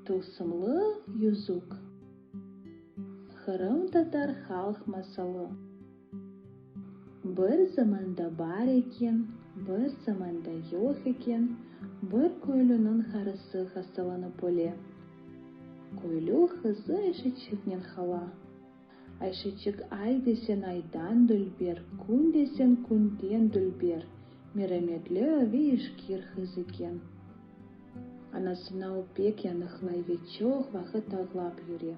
Tılsımlı yüzük. Qırımtatar halq masalı. Bir zamanda bar eken, bir zamanda yoq eken, bir köylüniñ qarısı hastalanıp öle. Köylü qızı Ayşeçiknen qala. Ayşeçik ay desen aydan dülber, kün desen künden dülber, merametli ve işkir qız eken. Anasına o pek yanıqlay ve çoq vaqıt ağlap yüre.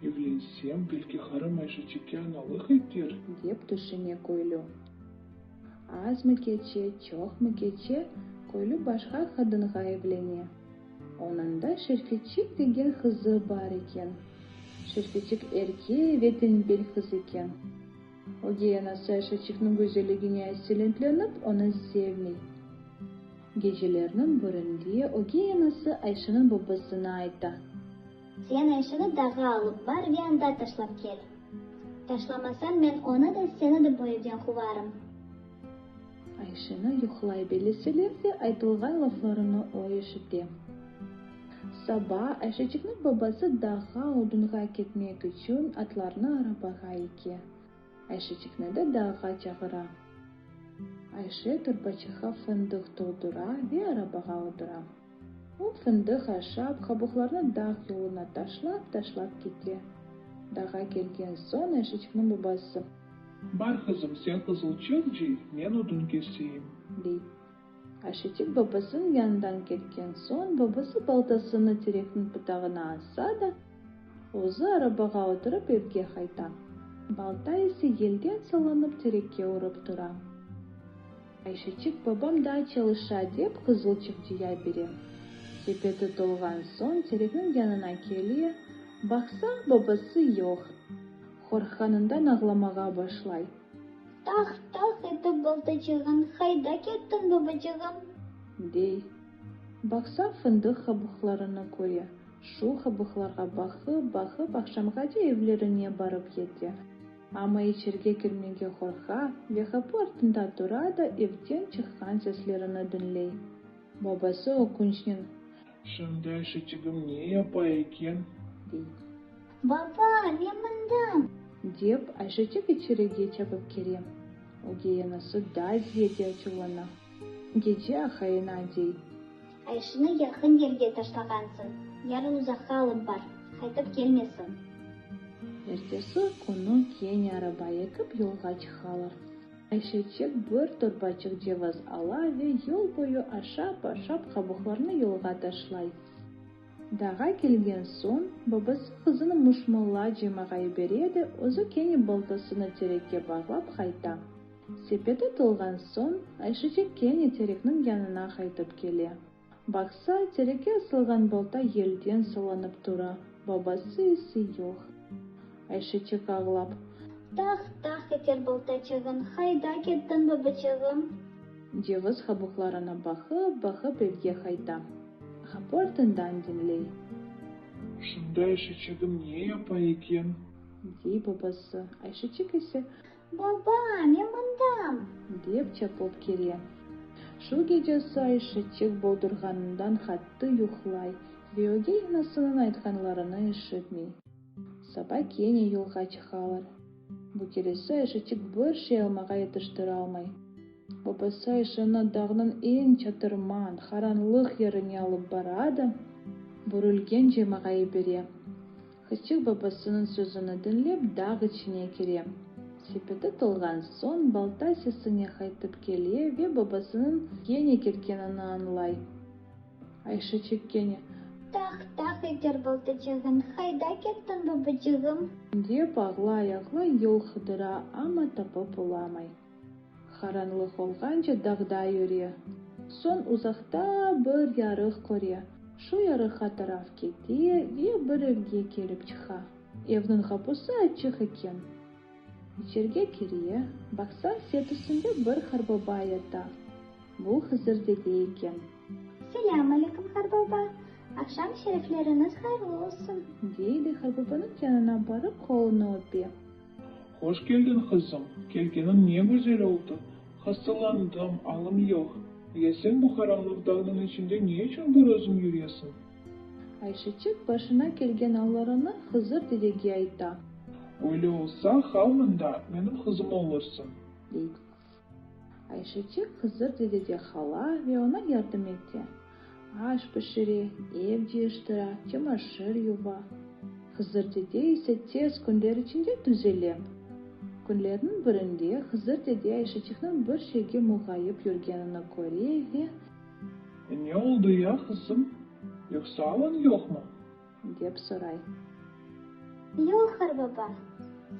Evlensem, belki qarım Ayşeçikke analıq eter? Dep tüşüne köylü. Azmı keçe, çoqmı keçe, köylü başqa qadınğa evlene. Onıñ da Şerfeçik degen qızı bar eken. Şerfeçik erke ve tenbel qız eken. Ögey anası Ayşeçikniñ güzelligine aseletlenip, onı sevmey. Gecelerniñ birinde ögey anası Ayşeniñ babasına ayta. Sen Ayşeni dağğa alıp bar ve anda taşlap kel. Taşlamasañ, men onı da, seni de bu evden quvarım. Ayşeni yuqlay belleseler de, aytılğan laflarını o eşite. Saba Ayşeçikniñ babası dağğa odunğa ketmek içün atlarnı arabağa eke. Ayşeçikni de dağğa çağıra. Ayşe torbaçıqqa fındıq toldura ve arabağa otura. O fındıq aşap, qabuqlarnı dağ yoluna taşlap-taşlap kete. Dağğa kelgen soñ Ayşeçikniñ babası. Bar, qızım, sen qızılçıq cıy, men odun keseyim. Dey. Ayşeçik babasınıñ yanından ketken soñ, babası baltasını terekniñ pıtağına asa da, özü arabağa oturıp evge qayta. Balta ise yelden sallanıp terekke urıp tura. Ayşeçik, babam daa çalışa, dep qızılçıq cıya bere. Sepeti tolğan soñ terekniñ yanına kele, baqsa, babası yoq. Qorqqanından ağlamağa başlay. Tah-tah etip baltaçığıñ, qayda kettiñ, babaçığım? Dey. Baqsa, fındıq qabuqlarını köre. Şu qabuqlarğa baqıp-baqıp aqşamğace evlerine barıp yete. Amma içerge kirmege qorqa ve qapı artında tura da evden çıqqan seslerini diñley. Babası ökünçnen. Şimdi Ayşeçigim ne yapa eken? Dey. Baba, men mındam! Dep, Ayşeçik içerige çapıp kire. Ögey anası daa ziyade açuvlana. Gece aqayına dey. Ayşeni yaqın yerge taşlağansıñ, yarın uzaqqa alıp bar, qaytıp kelmesin. Ertesi künü kene araba yekip yolğa çıqalar. Ayşeçik bir torbaçıq ceviz ala ve yol boyu aşap-aşap qabuqlarnı yolğa taşlay. Dağğa kelgen soñ, babası qızını muşmala cıymağa yibere de, özü kene baltasını terekke bağlap qayta. Sepeti tolğan soñ, Ayşeçik kene terekniñ yanına qaytıp kele. Baqsa, terekke asılğan balta yelden sallanıp tura, babası ise yoq. Ayşeçik ağlap. Tah-tah eter baltaçığıñ, qayda kettiñ, babaçığım? Ceviz qabuqlarına baqıp-baqıp evge qayta. Qapı artından diñley. Şimdi Ayşeçigim ne yapa eken? Dey babası. Ayşeçik ise. Baba, men mındam! Dep çapıp kire. Şu gecesi Ayşeçik boldurğanından qattı yuqlay ve ögey anasınıñ aytqanlarını eşitmey. Saba kene yolğa çıqalar. Bu keresi Ayşeçik bir şey almağa yetiştiralmay. Babası Ayşeni dağnıñ eñ çatırman, qaranlıq yerine alıp bara da, bürülgen cemağa yibere. Qızçıq babasınıñ sözüni diñlep, dağ içine kire. Sepeti tolğan soñ, balta sesine qaytıp kele ve babasınıñ kene ketkenini añlay. Ayşeçik kene. Tah-tah eter baltaçığıñ, qayda kettiñ, babaçığım? Dep ağlay-ağlay yol qıdıra, amma tapıp olamay. Qaranlıq olğance dağda yüre. Soñ uzaqta bir yarıq köre. Şu yarıqqa taraf kete ve bir evge kelip çıqa. Evniñ qapusı açıq eken. İçerge kire, baqsa, set üstünde bir qarbaba yata. Bu Hızır dede eken. Selâm aleyküm, qarbaba! Aqşam şerifleriñiz hayırlı olsun! Dey de qarbabanıñ yanına barıp qolunı öpe. Hoş keldiñ, qızım! Kelgeniñ ne güzel oldı! Hastalandım, alım yoq. Ya sen bu qaranlıq dağnıñ içinde ne içün bir özüñ yüresiñ? Ayşeçik başına kelgen allarını Hızır dedege ayta. Öyle olsa, qal mında, menim qızım olursıñ. Dey. Ayşeçik Hızır dedede qala ve oña yardım ete. Aş pişire, ev cıyıştıra, çamaşır yuva. Hızır dede ise tez künler içinde tüzele. Künlerniñ birinde Hızır dede Ayşeçikniñ bir şeyge muğayıp yürgenini köre ve. Ne oldı ya, qızım? Yoqsa alıñ yoqmı? Dep soray. Yoq, qarbaba,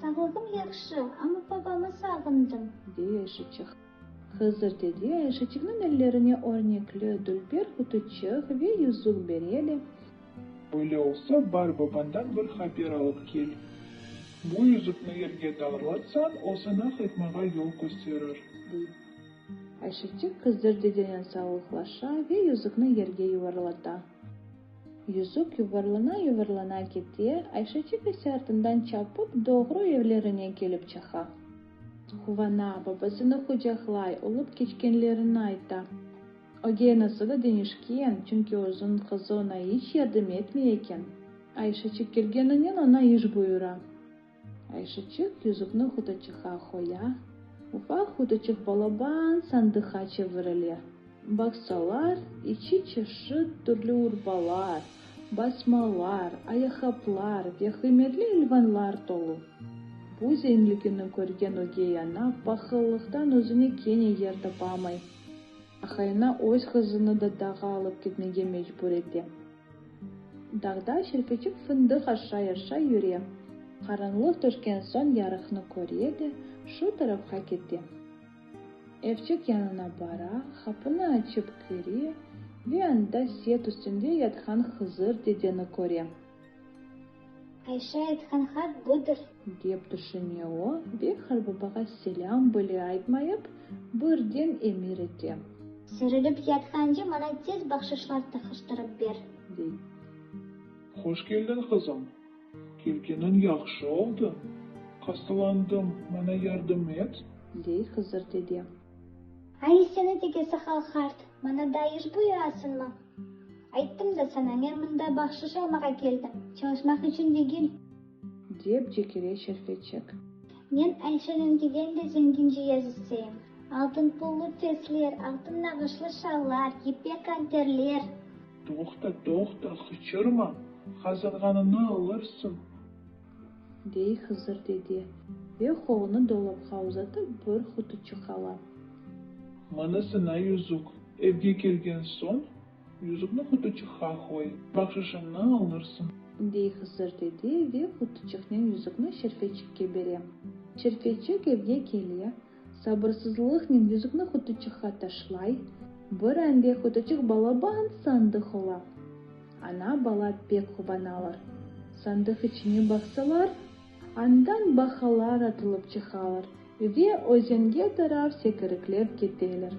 sağlığım yahşı, amma babamı sağındım. Dey Ayşeçik. Hızır dede Ayşeçikniñ ellerine örnekli, dülber qutuçıq ve yüzük bere de. Öyle olsa, bar, babañdan bir haber alıp kel. Bu yüzükni yerge dağırlatsañ, o saña qaytmağa yol kösterir. Dey. Ayşeçik Hızır dedenen sağlıqlaşa ve yüzükni yerge yuvarlata. Yüzük yuvarlana-yuvarlana kete, Ayşeçik ise artından çapıp doğru evlerine kelip çıqa. Quvana, babasını qucaqlay, olıp keçkenlerini ayta. Ögey anası da deñişken, çünki özüniñ qızı oña iç yardım etmey eken. Ayşeçik kelgeninen oña iş buyura. Ayşeçik yüzükni qutuçıqqa qoya, ufaq qutuçıq balaban sandıqqa çevirile. Baqsalar, içi çeşit türlü urbalar, basmalar, ayaqqaplar ve qıymetli ilvanlar tolu. Bu zenginlikni körgen ögey ana pahıllıqtan özüne kene yer tapamay. Aqayına öz qızını da dağğa alıp ketmege mecbur ete. Dağda Şerfeçik fındıq aşay-aşay yüre. Qaranlıq tüşken soñ yarıqnı köre de, şu tarafqa kete. Evçik yanına bara, qapını açıp kire ve anda set üstünde yatqan Hızır dedeni köre. Ayşe aytqan qart budır. Dep tüşüne o ve qartbabağa selâm bile aytmayıp, birden emir ete. Serilip yatqance maña tez bahşışlar taqıştırıp ber. Dey. Hoş keldiñ, qızım. Kelgeniñ yahşı oldı. Hastalandım, maña yardım et. Dey Hızır dede. Ay, seni teke saqal qart, maña daa iş buyurasıñmı? Ayttım da saña, men mında bahşış almağa keldim, çalışmaq içün degil. Dep cekire Şerfeçik. Men Ayşeniñkiden de zengin ciyez isteyim. Altın pullu fesler, altın nağışlı şallar, yipek anterler. Toqta, toqta, qıçırma, qazanğanıñnı alırsıñ. Dey Hızır dede ve qolunı dolapqa uzatıp bir qutuçıq ala. Mına saña yüzük. Evge kelgen soñ, yüzükni qutuçıqqa qoy, bahşışıñnı alırsıñ. Dey Hızır dede ve qutuçıqnen yüzükni Şerfeçikke bere. Şerfeçik evge kele, sabırsızlıqnen yüzükni qutuçıqqa taşlay, bir ande qutuçıq balaban sandıq ola. Ana-bala pek quvanalar. Sandıq içine baqsalar, andan baqalar atılıp çıqalar ve özenge taraf sekiriklep keteler.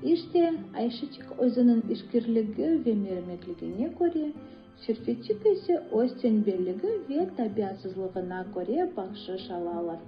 İşte, Ayşeçik özüniñ işkirligi ve mermetligine köre, Şerfeçik ise öz tenbelligi ve tabiatsızlığına köre bahşış alalar.